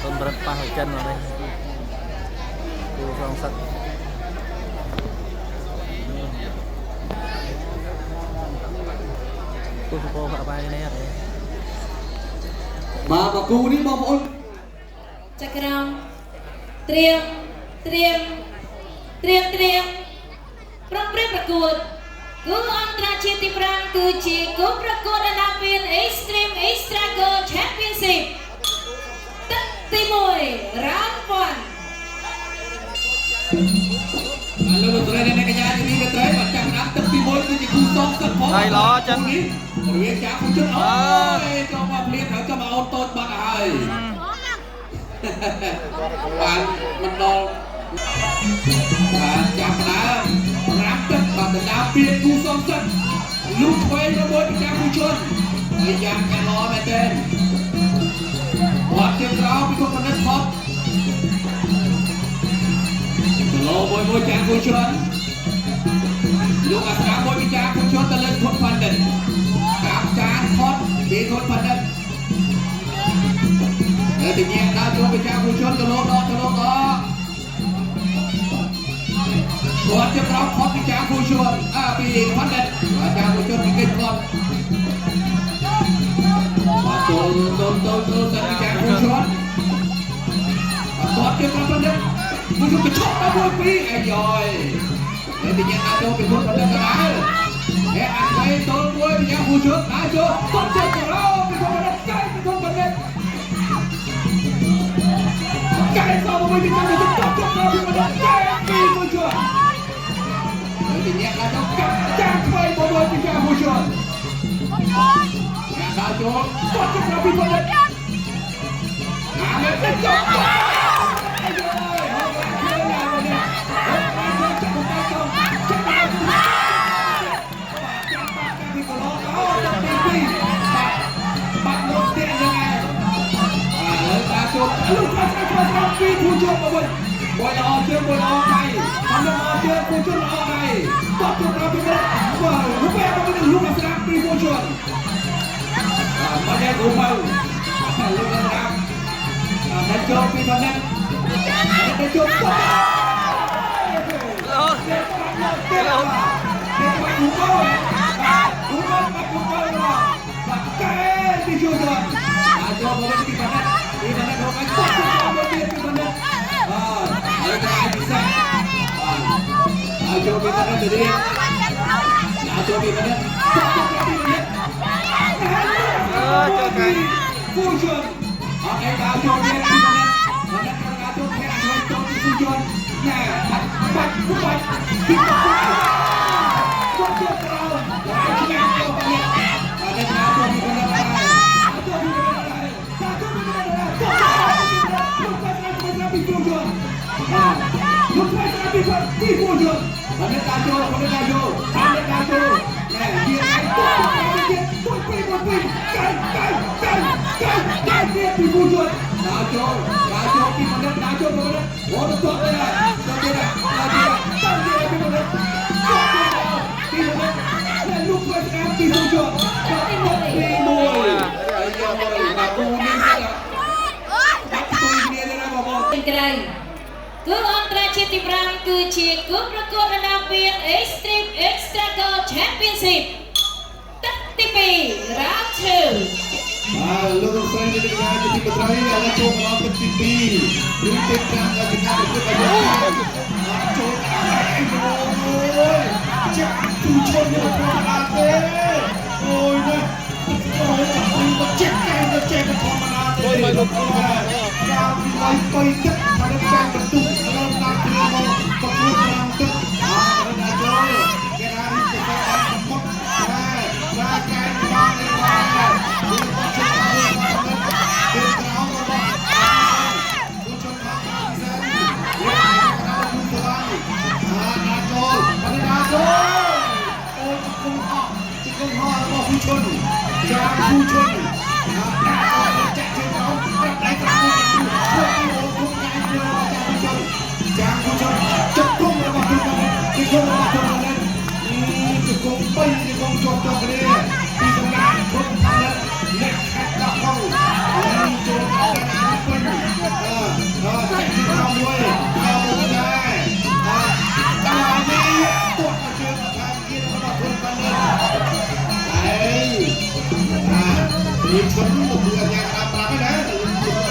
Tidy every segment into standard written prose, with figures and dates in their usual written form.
កូនប្រិតប៉ះចិនមកនេះគូសងសឹកគូសពោអបាយនេះអត់ទេ បាទមកគូនេះបងប្អូន ចក្រមត្រៀមត្រៀមត្រៀមត្រៀមប្រងព្រាបប្រកួតគូអន្តរជាតិទី5គឺជាគូប្រកួតអណ្ដាពាន Extreme Extra Go Championship ទឹកទី1 Round 1 បាទលោកលោកស្រីនិងអ្នកកញ្ញាជាទីមេត្រីបាទចាប់ផ្ដើមទឹកទី1គឺជាគូសងសឹកផង ហើយល្អចិន នេះរវាងចាគូជនអូយចូលមកភ្លាមត្រូវចូលមកអូនតូចបាត់ហើយបានមិនដល់បាទចាប់ផ្ដើម5ទឹកបាទដណ្ដើមពីគូសងសឹកលូកឆ្វេងរបស់ពីចាគូជនហើយយ៉ាងកាន់ល្អមែនទែនគាត់ជើងក្រោមពីគុណបណ្ឌិតផុតគីឡូមួយមួយចាគូជនលោកអាស្រាមួយពីចាគូជនទៅលើធុនបណ្ឌិតកាប់ចានផុតពីធុនបណ្ឌិតហើយទីញ៉ែដើរចូលពីចាគូជនគីឡូដកគីឡូដកគាត់ជាក្រោមផុតពីចាគូជនអើពីបណ្ឌិតចាគូជនពីកិច្ចផុតបាទចូលចូលចូលចូលសិនពីចាគូជន គាត់ជាប្របណ្ឌិតមួយជុំកញ្ចក់ដល់មួយពីរអាយយនេះទីញ៉ាំអាចចូលពីមុនបណ្ឌិតក៏ដែរហេអាចໄວទល់មួយពីយ៉ាងគូជុំអាចចូលគាត់ជាក្រោពីបណ្ឌិតកែពីបណ្ឌិតកែសមួយពីយ៉ាងគូជុំគាត់ជាក្រោពីបណ្ឌិតកែពីគូជុំនេះទីញ៉ាំអាចចូលកាប់ចាងថ្មីមួយពីយ៉ាងគូជុំអាចចូលគាត់ជាក្រោពីបណ្ឌិតអាមេទៅចុះ បាត់លោកទៀតយ៉ាងឯងបាទលើតាជួបលោកស្រាស្រាស្រាពីគូជួបមកវិញមួយល្អជើងមួយល្អដៃអត់ល្អជើងគូជួបល្អដៃតបជួបដល់ពីនេះបាទរូបបែបមកវិញលោកស្រាពីគូជួបបាទមកយ៉ាងគូមកលោកស្រាបាទចូលពីប៉ុណ្ណឹងទៅជួបតប អូ លោគេបាត់គូមកបាទគូមកបាត់គូមកបាទកែពីជួបអាចចូលមកវិញពីប៉ុណ្ណឹងពីប៉ុណ្ណឹងមកតបជួបមកទៀតពីប៉ុណ្ណឹងបាទហើយតែពិសេសបាទអាចចូលពីប៉ុណ្ណឹងទៅទៀតអាចចូលពីប៉ុណ្ណឹងតបជួបពីប៉ុណ្ណឹង អឺចូលកែ គូជនអត់ឯងដល់ចូលទៀតពីប៉ុណ្ណឹងប៉ុណ្ណឹងការចូលគេអាចចូលពីគូជនណែបាត់បាត់បាត់ពីគូគាត់ចូលក្រោមហើយឆ្ងាយទៅនេះបាទតែចូលពីប៉ុណ្ណឹងដែរចូលពីប៉ុណ្ណឹងដែរចូលពីប៉ុណ្ណឹងដែរចូលពីប៉ុណ្ណឹងពីគូជនបាទលោកស្រីពីពីគូជនបាទតែចូលប៉ុណ្ណឹងដែរចូលបាទតែចូលណែជាឯងទៅទៀតមួយពីរមួយពីរកែកែកែកែកែទៀតពីគូជនដល់ចូលដល់ចូលពីប៉ុណ្ណឹងដល់ចូលពីប៉ុណ្ណឹងអូទៅទៅទៅទៀតដល់ទៀតទៅទៀតពីប៉ុណ្ណឹងពីប៉ុណ្ណឹងណែលោកស្រីស្អាតពីគូជនទី1ហើយយកមកបាទគូនេះសិតបាត់ទូគ្នាទេណាបងប្អូន ក្រៅគូអន្តរជាតិទី5គឺជាគូប្រកួតអណ្ដាពាន Extreme Extra Go Championship ទឹកទី2 Round 2 បាទលោកស្រីអ្នកកញ្ញាជាទីមេត្រីឥឡូវចូលមកដល់ទឹកទី2ឬទី5ដែលជាការប្រកួតរបស់យើងអត់ចូលអូយជាទូឈុននេះធម្មតាទេអូយនេះអូយទៅចេះកែទៅចេះធម្មតាទេកាលពីឲ្យទៅទឹកថានឹងចាញ់បន្ទុកឥឡូវតាមគ្នាមកប្រកួតតាមទឹកអើដល់ចូលគេថាទៅតាមមុខតែតែកែបាននេះបាទគឺគាត់ជិះទៅក្រោមរបស់គូជនខាងខាងសិនយកក្រោមគូសវណ្ណអាណាចូលបានណាចូលអូជង្គង់ហោះជង្គង់ហោះរបស់គូជនចាគូជនណាចាក់ជើងក្រោមប្រាប់ដៃក្រោមធ្វើឲ្យអូគុំកែគ្នារបស់ចាគូជនចាគូជនជង្គង់របស់គូជនជង្គង់របស់គូជនជង្គង់បីជង្គង់ជាប់ជាប់គ្នាពីសំណាក់គុំខាងអ្នកខាត់កោះកុងចូលដល់ពេញ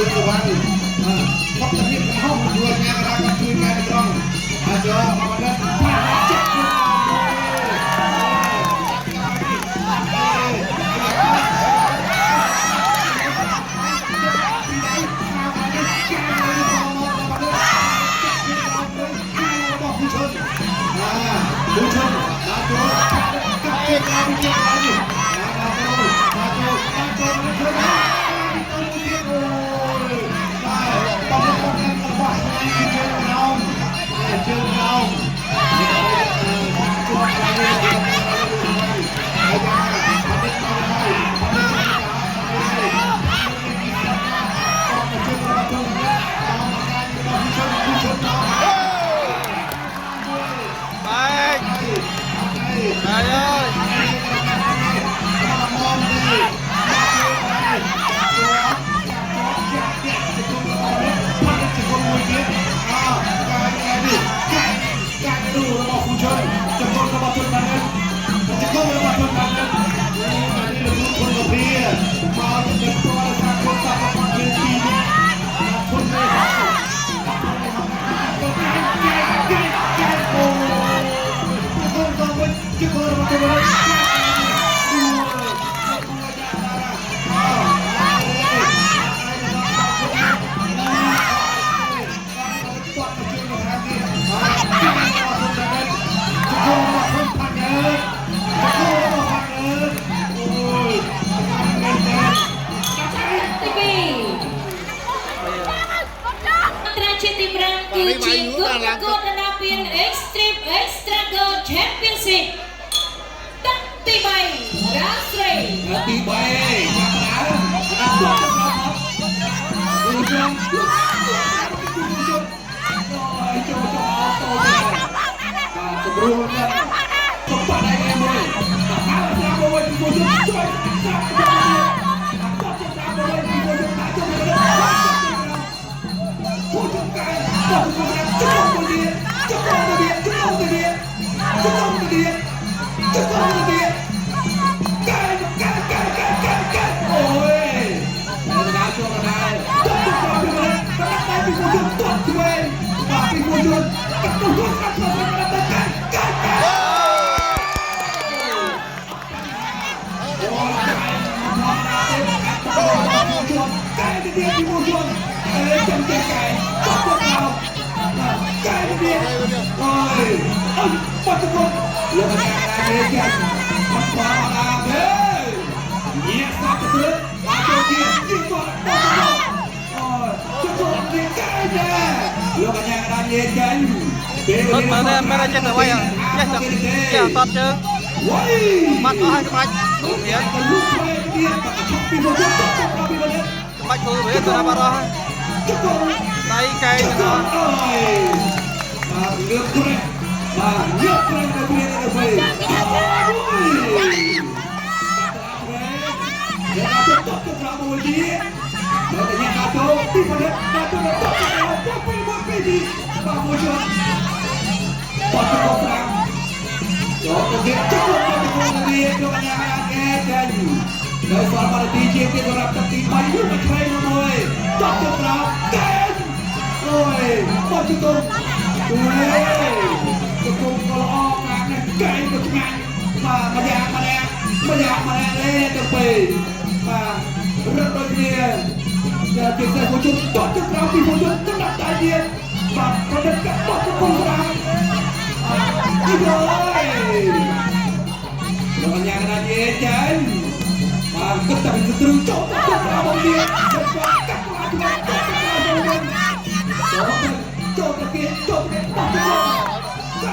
ឌឿនសវណ្ណបាទផុតទៅនេះហោះជួញ៉ាករ៉ាជួយកែត្រង់អាចយកមកដល់ចិត្ត គូឈុនដល់ចូលកាត់ជើងឡើងជើងឡើងនេះដល់ចូលដល់ចូលដល់ចូលចូលដល់ទៅទៀតអូយបាទបងប្អូនរបស់ជើងក្រោមជើងក្រោមនេះជួបឡើងនេះហើយអត់ទៅហើយអត់ទៅជើងរបស់ជើងដល់ការរបស់ជើងជើងដល់ បែកហើយអើយ ទី2អន្តរជាតិទី5គឺជាគូប្រកួតដណ្ដើមពាន Extreme Extra Gold Championship ទឹកទី3រ៉ាស្រី ទី3ចាប់ដើមដល់គូជុំគូជុំចូលចូលតទៅបាទស្រួលណាស់សុំបាត់ឯងមួយបាទស្រាប់មួយគូជុំជួយស្រាប់ជួយតទៅស្រាប់មួយគូជុំដាក់ជុំទៅគូជុំកែតគូជុំជុំទៅទៀតជុំទៅទៀតជុំទៅទៀតជុំទៅទៀតជុំទៅទៀតកែកែកែកែកែកែអូយដល់ដល់ចូលដល់តទៅក្រោយពីនេះដល់តែពីគូជុំតឆ្វេងបាទពីគូជុំតទៅគូជុំដល់តែកែកែកែ កែទៅទៀតពីមួយជនអេចាំចេះកែចប់ទៅដល់កែទៅទៀតអូយអើបាត់ទៅលោកអាចារ្យដែរទៀតបាត់បាត់អាទេញាក់សាប់ទៅបាត់ចូលទៀតយីតដល់អូយចូលទៀតកែដែរលោកអាចារ្យដែរនិយាយចេញ អត់មើលទេមិនចេះតែវាយចេះតែចេះតតជើងបាត់អស់ហើយក្បាច់គ្រូមានក្បាច់គ្រូវាទៅបាត់អស់ហើយដៃកែងទាំងអស់ បាទលើកក្រេះបាទលើកក្រេះទៅព្រាទៅវិញយកទៅតទៅក្រៅមួយទៀតដល់តែញ៉ាំដល់ចូលទីប៉ុណ្ណេះដល់ចូលទៅទៅពីមួយពីពីបាទមួយជន់បាត់ទៅប្រាំចូលទៅទៀតចូលទៅទៅទៀតយកញ៉ាំអាកែចាញ់នៅសល់បាល់ទីជាងទៀតសម្រាប់ទឹកទី3គឺមួយឆ្វេងមួយតទៅក្រៅកែអូយបាត់ទៅទៅជង្គង់ក៏ល្អខាងនេះកែងក៏ឆ្ងាញ់បាទម្យ៉ាងម្នាក់ម្យ៉ាងម្នាក់ទេទៅពេលបាទរត់ដូចគ្នាជាពិសេសគូជុំតទៅក្រៅពីគូជុំទៅដាក់ដៃទៀតបាទប្រឌិតកាត់បត់ទៅគូស្រាំអីយលោកអញ្ញាកណាយេចាញ់បាទគិតតែពីទ្រូចូលទៅក្រៅមកទៀតកាត់ក្លាទៅទៅក្រៅទៅវិញចូលទៅចូលទៅទៀតចូលទៅបោះទៅកា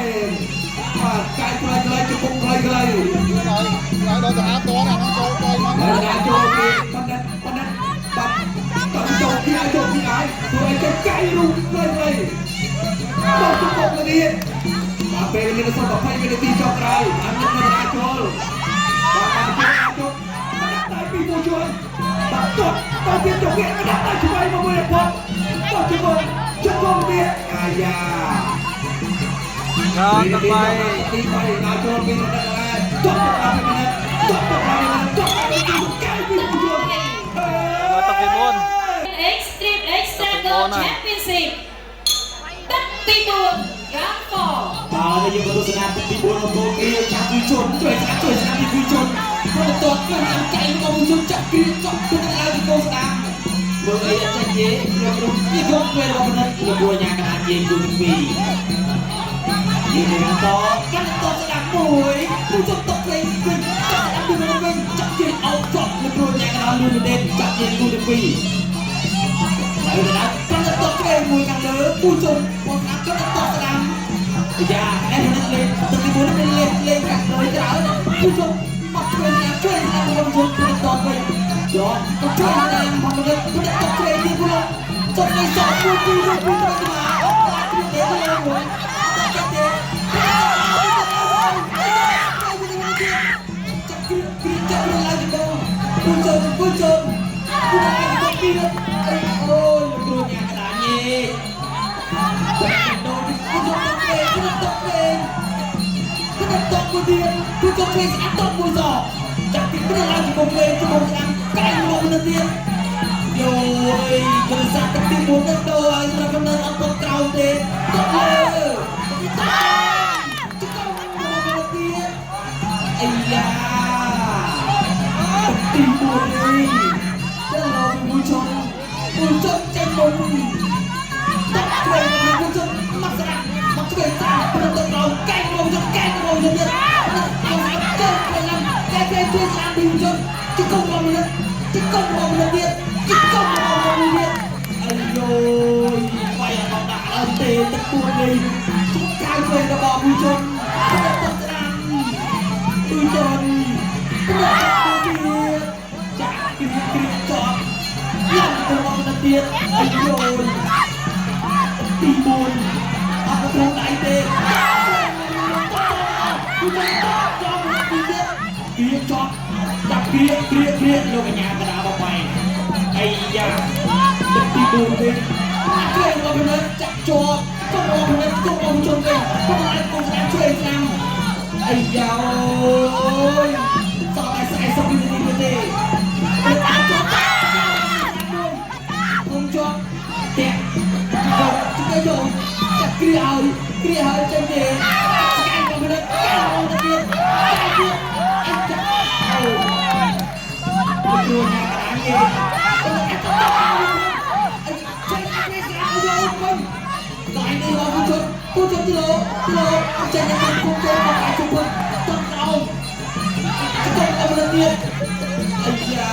យបាទកាយខ្លីខ្លីជង្គង់ខ្លីខ្លី ដល់ទៅអាតអាហ្នឹងចូលចូលមក ដល់ចូលពីបណ្ឌិតបណ្ឌិតបាទតចូលពីឲ្យចូលពីឲ្យធ្វើឲ្យទៅកាយរូបខ្លីខ្លីបោះជង្គង់ទៅទៀតបាទពេលនេះសល់20វិនាទីចុងក្រោយអនុញ្ញាតចូលបាទបានចូលចូលដាក់ដៃពីមួយជួយបាទតតទៀតចូលគេដាក់ដៃឆ្វេងមកមួយផុតបោះជង្គង់ជង្គង់ទៀតអាយ៉ា ដល់ទៅបី ទី3ដល់ចូលពីដល់ដែរតបទៅពីនេះតបទៅពីនេះតបទៅពីកែពីមួយជួយ មកទឹកទី4 Extreme Extra Gold Championship ទឹកទី4 Round 4 បាទយើងក៏ទស្សនាទឹកទី4របស់គេចាប់ពីជនជួយស្ដាប់ជួយស្ដាប់ពីជនបន្តទៅតាមកែងរបស់ជនចាប់គ្រាចប់ទៅឡើងពីកូនស្ដាប់មើលអីអត់ចេញទេលោកគ្រូនេះយកពេលរបស់ពិនិត្យលោកគ្រូអាញាកណាយាយគូទី2យើងនឹងតកាន់តស្ដាប់មួយគូជុំតកលេងវិញចាប់ស្ដាប់ពីវិញចាប់គ្រាអោចប់លោកគ្រូអាញាកណាលឿនមែនចាប់យាយគូទី2ហើយដល់កាន់តកលេងមួយខាងលើគូជុំបងស្ដាប់កាន់តស្ដាប់យ៉ាអេនេះលេងទឹកទី4នេះលេងលេងកាក់មួយច្រើនគូជុំមកជួយជួយស្ដាប់របស់ជុំគូតវិញយកក៏ជួយតាមមកលើគូតកលេងទីគូចុះនេះសក់គូគូគូគូទៅមកអូបាទគ្រាទេទៅមួយចាប់ទេចាប់គ្រាគ្រាចាប់ឡើងទៅគូជុំគូជុំគូឡើងទៅពីអូយលោកគ្រូញ៉ាំកដាញេដូនគូជុំតកលេងគូតកលេងគូតកគូទៀតគូជុំលេងស្អាតតមួយសចាប់ពីព្រឹកឡើងទៅលេងជុំស្អាតកែងមកនៅទៀតយោយគូសាទឹកទី4ទៅដល់ហើយសម្រាប់កំណត់អត់តក្រោយទេតលើតជុំមកទៀតអាយ៉ាទឹកទី4នេះទៅលោកមួយជុំមួយជុំចេញមុនតជួយមួយជុំមកស្ដាប់មកជួយស្ដាប់ព្រោះទៅក្រោយកែងមកជុំកែងមកជុំទៀតអោស្អាតជើងទៅឡើងកែកែជួយស្ដាប់ពីជុំជុំមកលើជុំមកលើទៀតជុំមកលើទៀតអាយយវាយអត់ដាក់អត់ទេទឹកពួននេះជុំកៅជួយរបស់មួយជុំទៅស្ដាប់មួយជុំទៅទៀតចាក់គ្រាគ្រាចប់ឡើងទៅមកទៀតអាយយទី4អត់ត្រង់ដៃទេគឺចប់ចប់ទីទៀតគ្រាចប់ចាប់គ្រាគ្រាគ្រាលោកកញ្ញាកដាបបាយអាយ៉ាទឹកទី4វិញជួយរបស់ពិនិត្យចាក់ជាប់កុំរបស់ពិនិត្យកុំរបស់ជនវិញកុំឲ្យកុំស្ដាប់ជួយស្ដាំអាយ៉ាអូយសល់តែ40វិនាទីទៀតទេអាចជាប់គុំជាប់តាក់យកទៅយកចាប់គ្រាឲ្យគ្រាឲ្យចេញទេស្កាយមកពិនិត្យកែមកទៀតកែទៀតអញចាប់អូគ្រូញ៉ាកដាញេអញចាប់អញចេញអញស្រាយកវិញដល់នេះមកគូជគូជគីឡូគីឡូអត់ចេញទៅគូជមកកាជុំតក្រោមជុំអមទៀតអាយ៉ា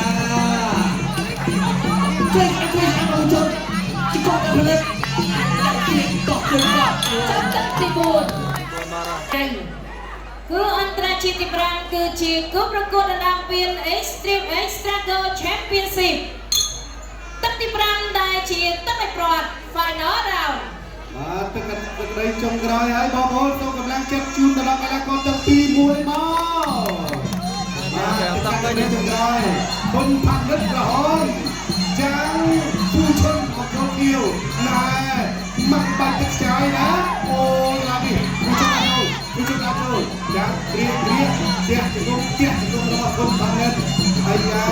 ជួយជួយអមជុំជុំអមទៀតតកជើងក ទឹកទី4កែគូអន្តរជាតិទី5គឺជាគូប្រកួតដណ្ដើមពាន Extreme Extra Gold Championship ទឹកទី5ដែលជាទឹកឲ្យព្រាត់ Final Round បាទទឹកទឹកដីចុងក្រោយហើយបងប្អូនសូមកម្លាំងចិត្តជូនដល់កីឡាករទាំងពីរមួយមកបាទទឹកដីចុងក្រោយគុណផានិតក្រហមចាំងពូឈុនអកលគៀវណែម៉ាក់បាច់ទឹកខ្ចាយណាអូឡានេះពូឈុនអត់ពូឈុនអត់ចូលចាំគ្រាគ្រាផ្ទះជង្គង់ផ្ទះជង្គង់របស់គុណផានិតអាយ៉ា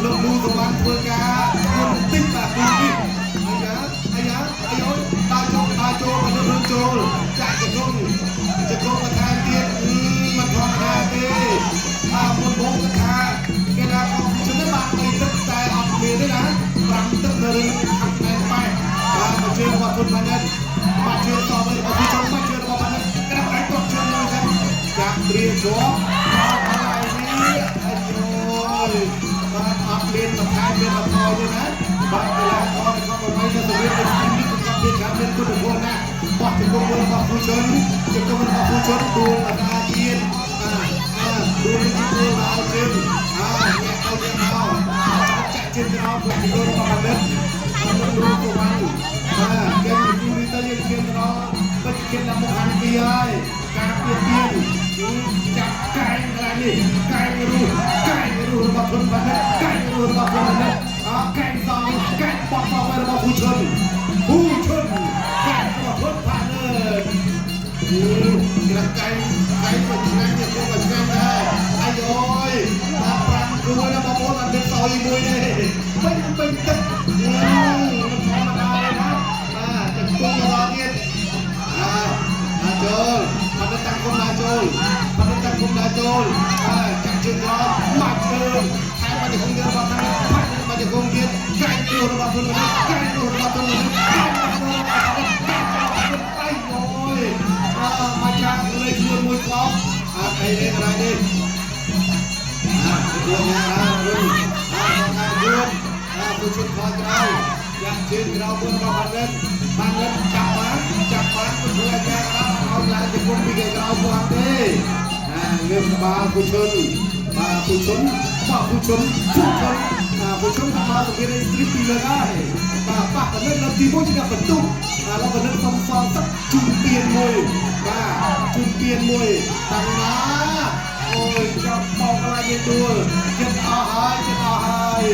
លោកលូសវណ្ណធ្វើការមុនតិចបាទគូនេះអាយ៉ាអាយ៉ាអាយដើរចូលដើរចូលមករឿងចូលចាក់ជង្គង់ជង្គង់បន្ថែមទៀតមិនធម្មតាទេអាមុនបងថាគេថាអត់ជំនឿបាទអីទឹកតែអត់មានទេណា5ទឹកនៅរឿងខាងណែនបែបបាទមកជើងរបស់គុណផានិតបាទជើងតទៅរបស់គូចុងបាទជើងរបស់ផានិតក្រាបដៃត្រប់ជើងមួយសិនចាក់គ្រាជាប់ដល់កន្លែងនេះអាយយបាទអត់មានបន្ថែមមានបន្ថយទេណាបាទកីឡាករនៃកងប្រៃនៅសង្វៀននៃស្ទីនេះគឺគាត់មានច្រើនមានគុណធម៌ណាស់បោះជង្គង់របស់គូជនជង្គង់របស់គូជនដួលអតាទៀតអាអាដួលនេះដួលមកជើងអាញាក់ទៅញាក់មកចាក់ជើងក្រោមជង្គង់របស់ផានិតលោកលូសវណ្ណបាទចេញពីគូនេះទៅយើងឈានដល់បច្ចុប្បន្នដល់មុខហាន់ពីហើយការពៀនពៀនចាប់កែងកន្លែងនេះកែងរូកែងរូរបស់គុណផានិតកែងរូរបស់គុណផានិតអកែងសងកែងបោះសងរបស់ពូឈុនពូឈុនកែងរបស់គុណផានិតក្រាកែងកែងក៏ឆ្ងាញ់ទៀតក៏ឆ្ងាញ់ដែរអាយអើយបាទ5គូណាបងប្អូនអត់មានសយមួយទេពេញពេញទឹក នោះរបស់ខ្លួននេះកែនោះរបស់ខ្លួននេះកែនោះរបស់ខ្លួននេះកែរបស់ខ្លួនអីយយអើមកចាក់លេខខ្លួនមួយកោអត់អីទេក្រៃនេះអាខ្លួនញ៉ាំរុញអាខាងខ្លួនអាគូជុនខក្រោយយ៉ាក់ជើងក្រោយមួយរបស់បានលិនបានលិនចាប់បានចាប់បានមិនធ្វើឲ្យតែរ៉ាឲ្យឡើងជង្គង់ពីក្រោយគាត់ទេអាងើបក្បាលគូជុនបាទគូជុនបាទគូជុនគូជុនអាគូជុនមកទៅវាស្ទ្រីពីលើដែរបាទប៉ះកនិតលើកទី1ជាបន្ទុកឥឡូវកនិតសំសងទឹកជូនពៀនមួយបាទជូនពៀនមួយតាំងណាអូយចាប់បោកឡើងយទួលចិត្តអស់ហើយចិត្តអស់ហើយ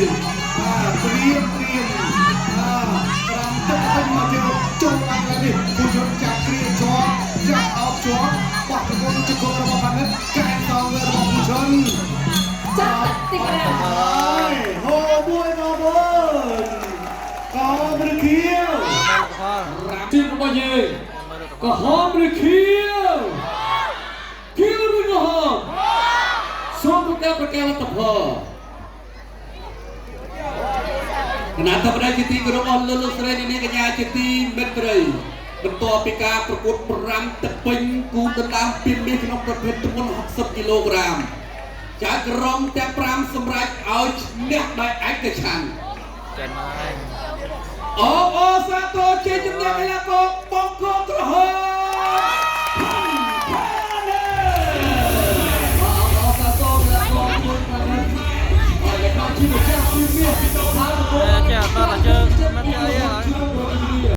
បាទត្រៀមត្រៀមអាត្រាំទឹកពេញមកទៀតចូលឡើងនេះគូជុនចាប់គ្រាជាប់ចាប់អោបជាប់បោះជង្គង់ជង្គង់របស់ផានិតកែសងលើរបស់គូជុន ចាប់ទឹកទី5 ហើយហូមួយមកមួយកោមឬខៀវ ផល ទីរបស់យើងក្រហមឬខៀវខៀវឬក្រហមសូមប្រកាសប្រកាសលទ្ធផលគណៈធិបតីជាទីគោរពអស់លោកលោកស្រីអ្នកនាងកញ្ញាជាទីមេត្រីបន្ទាប់ពីការប្រកួត5ទឹកពេញគូដណ្ដើមពីមាសក្នុងប្រភេទទម្ងន់60គីឡូក្រាមចៅក្រមទាំង5សម្រេចឲ្យឈ្នះដោយឯកច្ឆន្ទ ចេញមកហើយ អបអរសាទរជ័យជំនះកីឡាករ